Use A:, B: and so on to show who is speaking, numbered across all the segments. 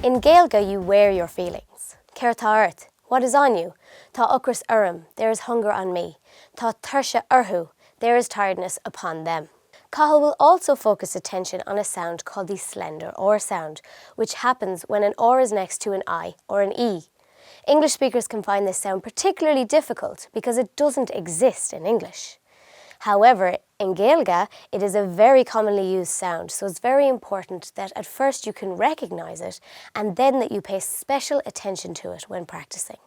A: In Gaeilge you wear your feelings. Céard tá ort? What is on you? Tá ocras orm, there is hunger on me. Tá tuirse orthu, there is tiredness upon them. Cathal will also focus attention on a sound called the slender R sound, which happens when an R is next to an I or an E. English speakers can find this sound particularly difficult because it doesn't exist in English. However, in Gaeilge, it is a very commonly used sound, so it's very important that at first you can recognize it and then that you pay special attention to it when practicing.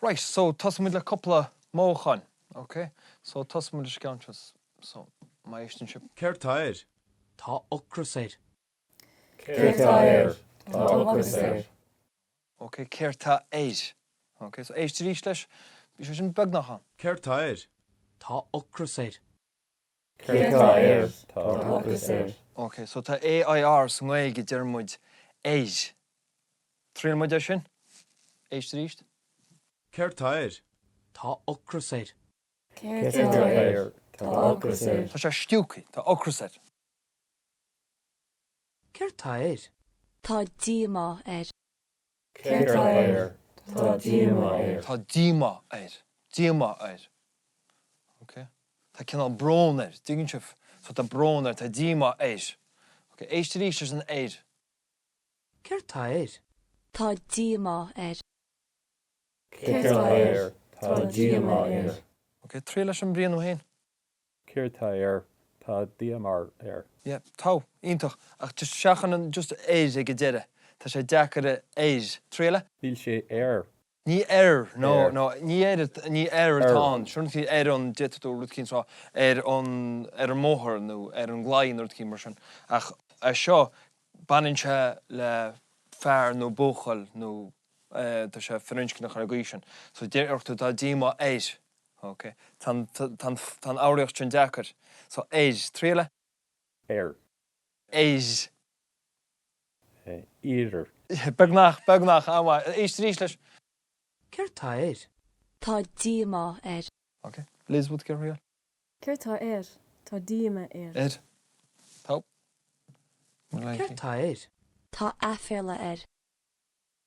B: Right, so tosóidh muid le cúpla mothúchán, ok? So tosóidh muid leis an gceann seo, so má éisteann sibh.
C: Céard tá air?
D: Tá ocras air.
E: Céard tá air? Tá ocras air.
B: Ok, céard tá air? Ok, so éist arís leis, bhí sé sin beagnach ann.
C: Céard tá air?
D: Tá ocras air.
E: Céard tá air? Tá ocras air.
B: Ok, so tá AIR sa nGaeilge, deir muid air. Triail muid é sin. Éist arís.
C: Céard tá air?
D: Tá ocras air.
E: Céard tá air? Tá ocras air.
B: Tá sé stiúgtha, tá ocras air.
D: Céard tá air?
F: Tá díomá air.
E: Céard tá air? Tá díomá air.
B: Tá díomá air. Díomá air. Ok. Tá cineál brón air. Dtuigeann sibh? So tá brón air, tá díomá air. Ok, éist arís leis an air.
D: Céard tá air?
F: Tá díomá air.
E: Céard tá air? Tá díomá air.
B: Ok, triail leis an Brian féin.
G: Céard tá air? Tá díomá air.
B: Yeah, tá, iontach. Ach just seachain an just air ag an deireadh. Tá sé deacair air. Triail é.
G: Níl sé air.
B: Ní air, no, no, ní air, ní air atá ann. Sin rud ar an, d'fhéadfadh tú rud éicint a rá ar an, ar an mbóthar nó ar an gclaí nó rud éicint mar sin. Ach é seo, baineann sé le fear nó buachaill nó tá sé firinscneach ar an gcaoi sin. So déarfadh tú tá díomá air. Ok. Tá an, tá an, tá an fhoghraíocht sin deacair. So, air. Triail é.
G: Air.
B: Air.
G: Air.
B: Beagnach, beagnach, an-mhaith. Éist arís leis.
D: Céard tá air?
F: Tá díomá air.
B: Ok. Liz, bhfuil tú ag iarraidh triail?
H: Céard tá air? Tá díomá air.
B: Air. Tá.
D: Céard tá air?
F: Tá aiféala air.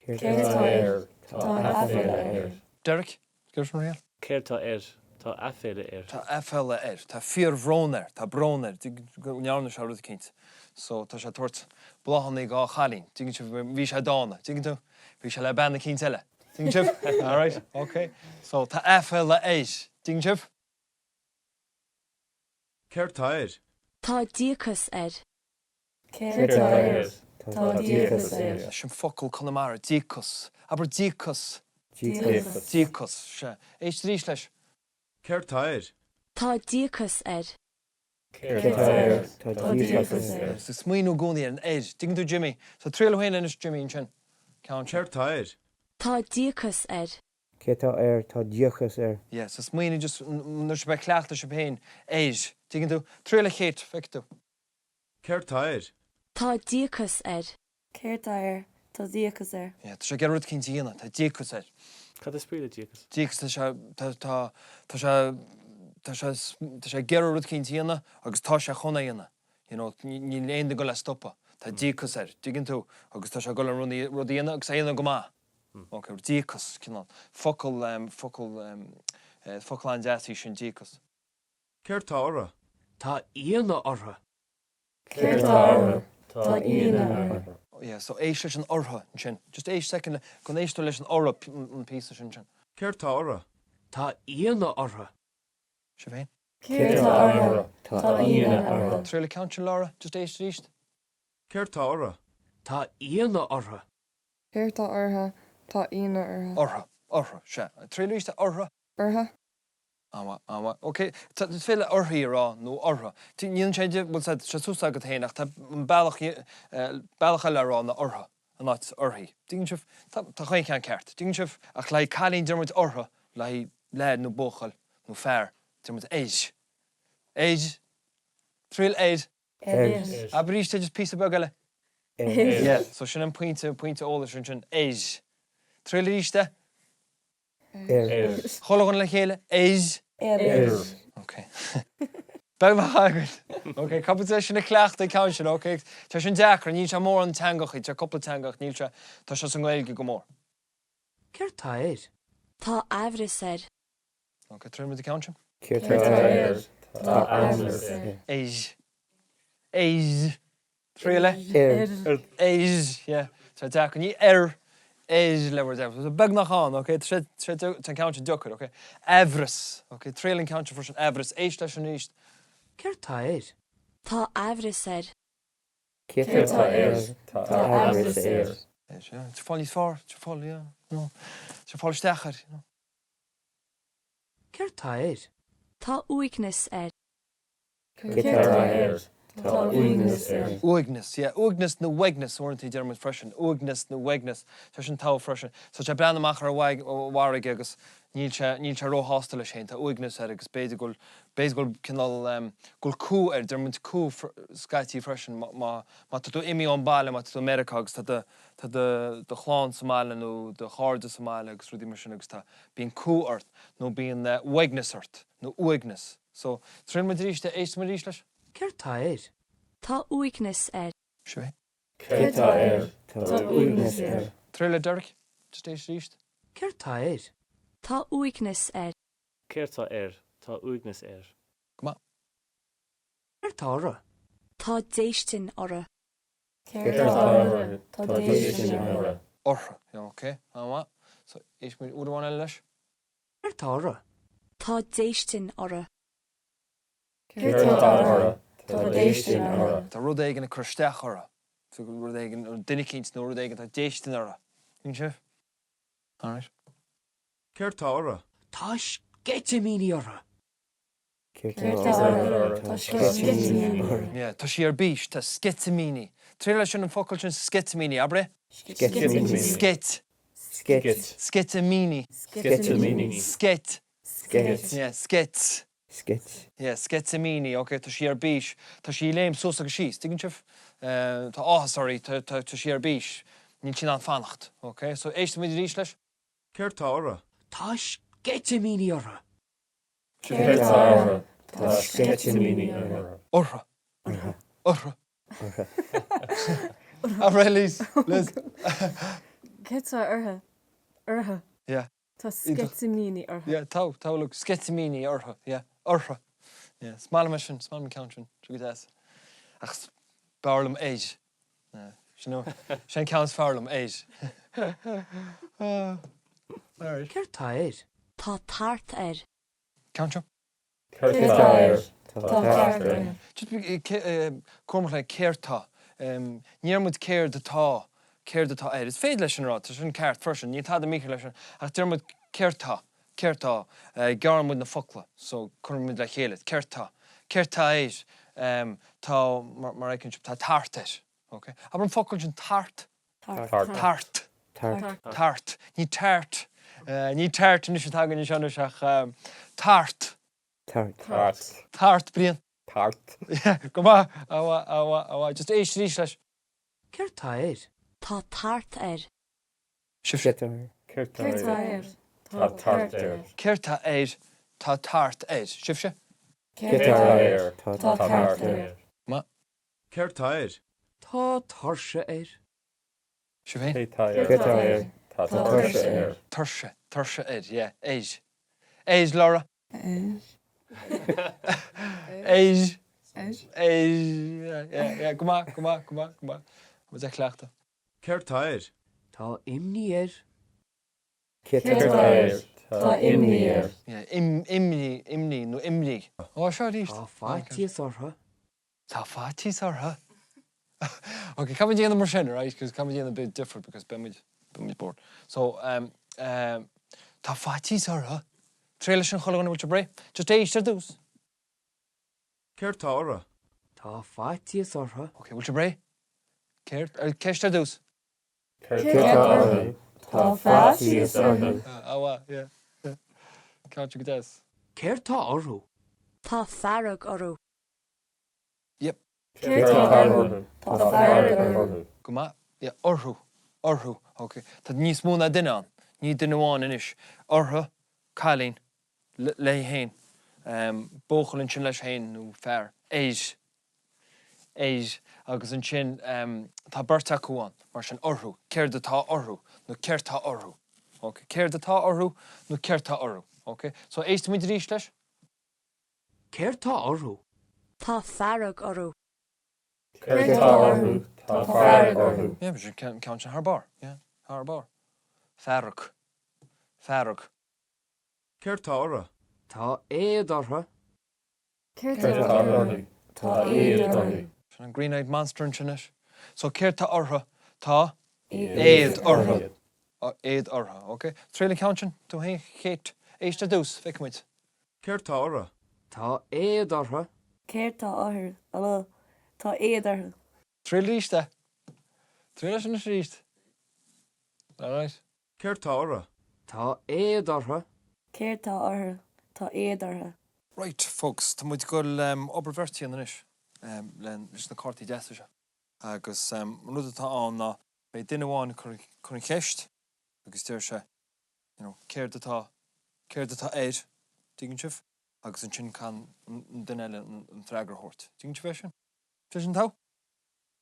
E: Céard tá air? Tá aiféala air.
B: Derek, give us an riail.
I: Céard tá air? Tá aiféala air.
B: Tá aiféala air. Tá fíorbhrón air. Tá brón air. Go ndearna sé rud eicínt. So, tá sé ag tabhairt bláthanna dhá chailín. Dtuigeann sibh? Bhí sé dána. Dtuigeann tú? Bhí sé le bean eicínt eile. Dtuigeann sibh? Alright, ok. So, tá aiféala air. Dtuigeann sibh?
C: Céard tá air?
F: Tá díocas air.
E: Céard tá air? Tá díocas air.
B: Sin focal Conamara, díocas. Abair díocas.
E: Díocas.
B: Díocas, sea. Éist arís leis.
C: Céard tá air?
F: Tá díocas air.
E: Céard tá air? Tá díocas air.
B: Is ag smaoineamh i gcónaí ar an air. Dtuigeann tú Jimmy? So triail thú féin anois Jimmy ansin. Ceann sin.
C: Céard tá air?
F: Tá díocas air.
J: Céard tá air? Tá díocas air.
B: Yeah, so smaoinigh just nuair sibh ag cleachtadh sibh féin air. Dtuigeann tú? Triail a Kate, feicfidh tú.
C: Céard tá air?
F: Tá díocas air.
H: Céard tá air? Tá díocas air.
B: Yeah, tá sé ag iarraidh rud eicínt a dhéanamh, tá díocas air.
I: Cad is brí le díocas?
B: Díocas, tá sé, tá, tá, tá sé, tá sé, tá sé ag iarraidh rud eicínt a dhéanamh agus tá sé chun é a dhéanamh. You know, níl aon duine ag dul é a stopadh. Tá díocas air, dtuigeann tú? Agus tá sé ag dul an rud a dhéanamh agus é a dhéanamh go maith. Ok, díocas, cineál, focal, focal, focal an-deas í sin, díocas.
C: Céard tá orthu?
D: Tá ionadh orthu.
E: Céard tá orthu? Tá ionadh orthu.
B: Yeah, so éist leis an orthu ansin. Just éist second le, go n-éist tú leis an orthu, an píosa sin ansin.
C: Céard tá orthu?
D: Tá ionadh orthu.
B: Sibh féin?
E: Céard tá orthu? Tá ionadh orthu.
B: Triail an ceann sin, Laura, just éist arís.
C: Céard tá orthu?
D: Tá ionadh orthu.
H: Céard tá orthu? Tá ionadh orthu.
B: Orthu, orthu, sea. Triail arís, orthu.
H: Orthu.
B: An-mhaith, an-mhaith. Ok, is féidir le uirthi a rá nó orthu. Níl sé de, bhuel, tá sé suas agat féin ach tá an bealach, bealach eile a rá ná orthu in áit uirthi. Dtuigeann sibh? Tá, tá chaon cheann ceart. Dtuigeann sibh? Ach le haghaidh cailín deir muid orthu, le haghaidh leaid nó buachaill nó fear deir muid air. Air. Triail air.
E: Air.
B: Abair arís é just píosa beag eile.
E: Air.
B: Yeah, so sin an pointe, pointe eolais ansin. Air. Triail arís é.
E: Air.
B: Chuile dhuine le chéile. Air.
E: Air.
B: Ok. Beidh maith agaibh. Ok, caithfidh muid é sin a chleachtadh an ceann sin, ok? Tá sin deacair, níl sé mórán teangachaí, tá cúpla teanga ach níl sé, tá sé sa nGaeilge go mór.
D: Céard tá air?
F: Tá aimhreas air.
B: Ok, triail muid an ceann sin.
E: Céard tá air? Tá aimhreas air.
B: Air. Air. Triail é.
E: Air.
B: Air, yeah. Tá sé deacair. Ní air, air le bhur dtoil. Tá beagnach ann, ok? Tá sé, tá sé, tá an ceann sin deacair, ok? Aimhreas, ok? Triail an ceann sin freisin, aimhreas. Éist leis arís.
D: Céard tá air?
F: Tá aimhreas air.
E: Céard tá air? Tá aimhreas air.
B: Tá sé fáil níos fearr, tá sé fáil, yeah, no. Tá sé fáil isteach air, you know.
D: Céard tá air?
F: Tá uaigneas air.
E: Céard tá air? Tá uaigneas air.
B: Uaigneas, yeah. Uaigneas nó uaigneas uaireanta deir muid freisin. Uaigneas nó uaigneas. Tá sin togha freisin. So tá sé ag breathnú amach ar an bhfarraige agus níl sé, níl sé róshásta leis féin. Tá uaigneas air agus b'fhéidir go bhfuil, b'fhéidir go bhfuil cineál, go bhfuil cumha air. Deir muid cumha scaití freisin má, má, má tá tú imithe ón baile, má tá tú i Meiriceá agus tá do, tá do, do chlann sa mbaile nó do chairde sa mbaile agus rudaí mar sin agus tá, bíonn cumha ort nó bíonn uaigneas ort nó uaigneas. So, triail muid arís é, éistfidh muid arís leis.
D: Céard tá air?
F: Tá uaigneas air.
B: Seo é.
E: Céard tá air? Tá uaigneas air.
B: Triail é Derek, just éist arís.
D: Céard tá air?
F: Tá uaigneas air.
I: Céard tá air? Tá uaigneas air.
B: Go maith.
D: Céard tá orthu?
F: Tá déistin orthu.
E: Céard tá orthu? Tá déistin orthu.
B: Orthu, yeah, ok, an-mhaith. So, éistfidh muid uair amháin eile leis.
D: Céard tá orthu?
F: Tá déistin orthu.
E: Céard tá orthu? Tá déistin orthu.
B: Tá rud éigin ag cur isteach orthu. Tá rud éigin, duine eicínt nó rud éigin, tá déistin orthu. Tuigeann sibh? Alright.
C: Céard tá orthu?
D: Tá sceitimíní orthu.
E: Céard tá orthu? Tá sceitimíní orthu.
B: Yeah, tá sí ar bís, tá sceitimíní. Triail é sin, an focal sin, sceitimíní, abair é?
E: Sceitimíní.
B: Sceit.
E: Sceit.
B: Sceitimíní.
E: Sceitimíní.
B: Sceit.
E: Sceit.
B: Yeah, sceit.
J: Sceit.
B: Yeah, sceitimíní, ok, tá sí ar bís. Tá sí ag léim suas agus síos, tuigeann sibh? Tá áthas uirthi, tá, tá, tá sí ar bís. Níl sí in ann fanacht, ok? So éistfidh muid arís leis.
C: Céard tá orthu?
D: Tá sceitimíní orthu.
E: Céard tá orthu? Tá sceitimíní orthu.
B: Orthu. Orthu. Orthu. Abair é Liz. Liz.
H: Céard tá orthu? Orthu.
B: Yeah.
H: Tá sceitimíní orthu.
B: Yeah, tá, tá, look, sceitimíní orthu, yeah, orthu. Yeah, is maith liom é sin, is maith liom an ceann sin, tá go deas. Ach b'fhearr liom air. Yeah, sin sin an ceann is fearr liom, air. Alright.
D: Céard tá air?
F: Tá tart air.
B: Ceann seo.
E: Céard tá air? Tá tart air.
B: Just cúramach le céard tá. Ní deir muid céard atá, céard atá air. Is féidir leis sin a rá, tá sin ceart freisin, níl tada mícheart leis sin, ach deir muid céard tá, céard tá, gearrann muid na focla so cuireann muid le chéile, céard tá, céard tá air, tá, mar a fheiceann sibh, tá tart air. Ok. Abair an focal sin tart.
E: Tart.
B: Tart.
E: Tart.
B: Tart. Ní tart. Ní tart anois atá againn anseo anois ach tart.
J: Tart.
E: Tart.
B: Tart, Brian.
G: Tart.
B: Yeah, go maith. An-mhaith, an-mhaith, an-mhaith. Just éist arís leis.
D: Céard tá air?
F: Tá tart air.
B: Sibhse.
E: Céard tá air? Tá tart air.
B: Céard tá air? Tá tart air. Sibhse?
E: Céard tá air? Tá tart air.
B: Maith.
C: Céard tá air?
D: Tá tuirse air.
B: Sibh féin?
G: Céard tá air? Céard tá air? Tá tuirse air.
B: Tuirse, tuirse air, yeah, air. Air, Laura.
H: Air.
B: Air.
H: Air.
B: Air, yeah, yeah, yeah, go maith, go maith, go maith, go maith. Muid ag cleachtadh.
C: Céard tá air?
D: Tá imní air.
E: Céard tá air? Tá imní air.
B: Yeah, im, imní, imní, nó imní. Ó, seo arís.
D: Tá faitíos orthu.
B: Tá faitíos orthu. Ok, caithfidh muid déanamh mar sin, right, because caithfidh muid déanamh a bit different because beidh muid, beidh muid bored. So, um, um, tá faitíos orthu. Triail é sin chuile dhuine, bhfuil sibh réidh? Just éist ar dtús.
C: Céard tá orthu?
D: Tá faitíos orthu.
B: Ok, bhfuil sibh réidh? Céard, er, ceist ar dtús.
E: Céard tá orthu? Tá faitíos orthu.
B: Ah, mhaith, yeah, yeah. Ceann go deas.
D: Céard tá orthu?
F: Tá fearg orthu.
B: Yep.
E: Céard tá orthu? Tá fearg orthu.
B: Go maith. Yeah, orthu. Orthu. Ok. Tá níos mó ná duine ann. Ní duine amháin anois. Orthu, cailín, léi féin. Buachaill ansin leis féin, nó fear. Air. Air agus ansin tá beirt acu ann, mar sin orthu, céard atá orthu nó céard tá orthu. Ok, céard atá orthu nó céard tá orthu. Ok, so éistfimid arís leis.
D: Céard tá orthu?
F: Tá fearg orthu.
E: Céard tá orthu? Tá fearg orthu.
B: Yeah, bhí an ceann sin thar barr. Yeah, thar barr. Fearg. Fearg.
C: Céard tá orthu?
D: Tá éad orthu.
H: Céard
E: tá orthu? Tá éad orthu.
B: Sin an Green Eyed Monster ansin anois. So céard tá orthu? Tá éad orthu. Éad orthu. Ok. Triail an ceann sin tú féin Kate. Éist ar dtús, feicfidh muid.
C: Céard tá orthu?
D: Tá éad orthu.
K: Céard tá orthu? Tá éad orthu.
B: Triail arís é. Triail é sin anois arís. Alright.
C: Céard tá orthu?
D: Tá éad orthu.
K: Céard tá orthu? Tá éad orthu.
B: Right, folks, tá muid ag dul obair bheirte a dhéanamh anois leis na cártaí deasa seo. Agus an rud atá ann ná beidh duine amháin ag cur an cheist agus deir sé, you know, céard atá, céard atá air, tuigeann sibh? Agus ansin caithfidh an duine eile an freagra a thabhairt. Tuigeann sibh é sin? Sé sin togha?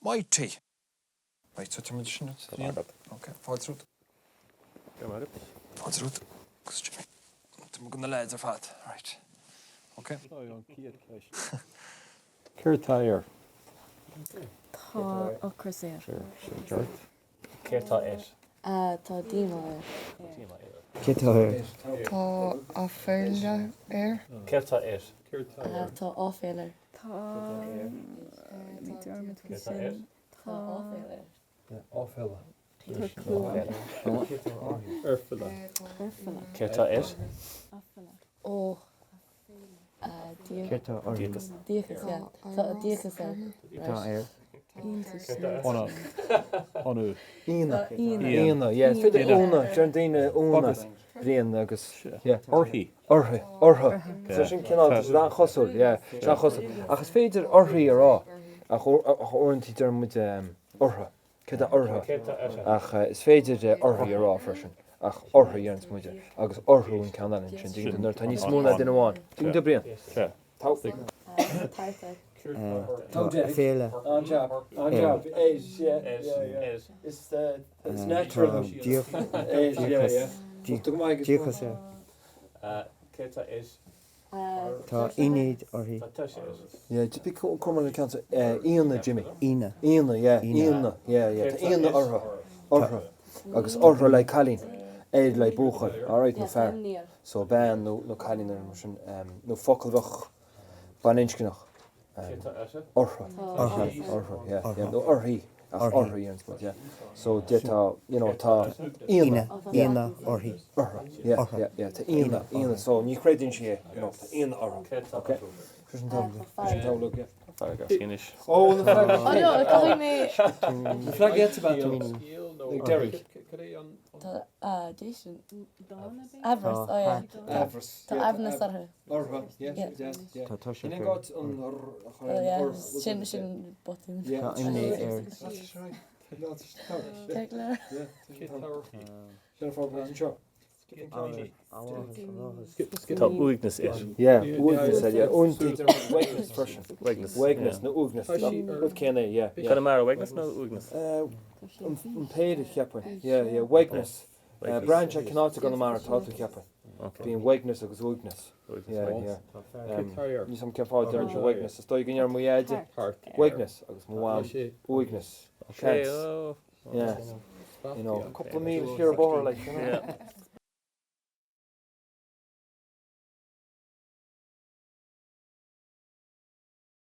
B: Mighty! Right, so tá muid sin agat. Ok, fáilte romhat.
G: Go raibh maith agat.
B: Fáilte romhat. Agus Jimmy. Tá muid go na lads ar fad. Right. Ok.
G: Seo an chéad cheist. Céard tá air?
H: Tá ocras air.
G: Sin ceart.
I: Céard tá air?
K: Tá díomá air.
J: Céard tá air?
L: Tá aiféala air.
I: Céard tá air?
K: Tá áiféala air.
H: Tá ní dearmad faoi sin.
K: Tá áiféala air.
G: Áiféala.
H: Tá clú air.
G: Airféala.
I: Céard tá air?
K: Ó.
J: Céard tá orthu?
K: Díocas, yeah. Tá díocas air.
J: Tá air.
G: Ionadh. Ionadh.
B: Ionadh. Ionadh, yeah. Is féidir ionadh, deireann daoine ionadh. Bhriain agus, yeah.
G: Uirthi.
B: Uirthi. Orthu. So sin cineál, tá siad an-chosúil, yeah. Tá an-chosúil. Ach is féidir uirthi a rá. Ach uaireanta deireann muid orthu. Céard tá orthu? Ach is féidir uirthi a rá freisin. Ach orthu a deireanns muide. Agus orthu an ceann eile ansin. Tuigeann tú, nuair atá níos mó ná duine amháin. Tuigeann tú, Brian?
G: Sea.
J: Tá aiféala air. Tá díocas air. Tá ionad uirthi.
B: Ionadh, Jimmy.
J: Ionadh.
B: Ionadh, yeah. Ionadh, yeah, yeah. Tá ionadh orthu. Orthu. Agus orthu le cailín. Air le buachaill. Alright, nó fear. So bean nó cailín nó sin, nó focal bheadh baininscneach. Orthu.
J: Orthu.
B: Orthu, yeah, yeah. Nó uirthi. Ach orthu, yeah, yeah. So tá, you know, tá ionadh.
J: Ionadh uirthi.
B: Orthu, yeah, yeah, yeah. Tá ionadh, ionadh. So ní chreideann sí é, you know, tá ionadh orthu. Okay? Sin an t-am, yeah. Ó, na freagraí.
K: Oh no, caithfidh mé.
B: Na freagraí eite tú. Ag Derek.
K: Tá déistin. Aimhreas, oh yeah.
B: Aimhreas.
K: Tá aimhneas orthu.
B: Orthu, yeah, yeah, yeah.
J: Tá tuirseach
B: Sin
J: air.
B: áit an r a chur ar an or.
K: Sin, sin botún.
J: Tá imní air.
K: Cé go léir.
B: Sin an fáth anseo.
I: Tá uaigneas air.
B: Yeah, uaigneas air, yeah. Uaigneas freisin.
I: Uaigneas.
B: Uaigneas nó uaigneas. Rud céanna é, yeah.
I: Conamara uaigneas nó uaigneas?
B: An péire, cheapfainn. Yeah, yeah, uaigneas. Braitheann sé cén áit i gConamara atá tú, cheapfainn. Bíonn uaigneas agus uaigneas. Yeah, yeah. Níl 's a'm cén fáth a deirimse uaigneas. Is dóigh go ndeir mo dhaid uaigneas agus mo mham uaigneas. Seans. Yeah. You know, cúpla míle siar an bóthar, like, you know.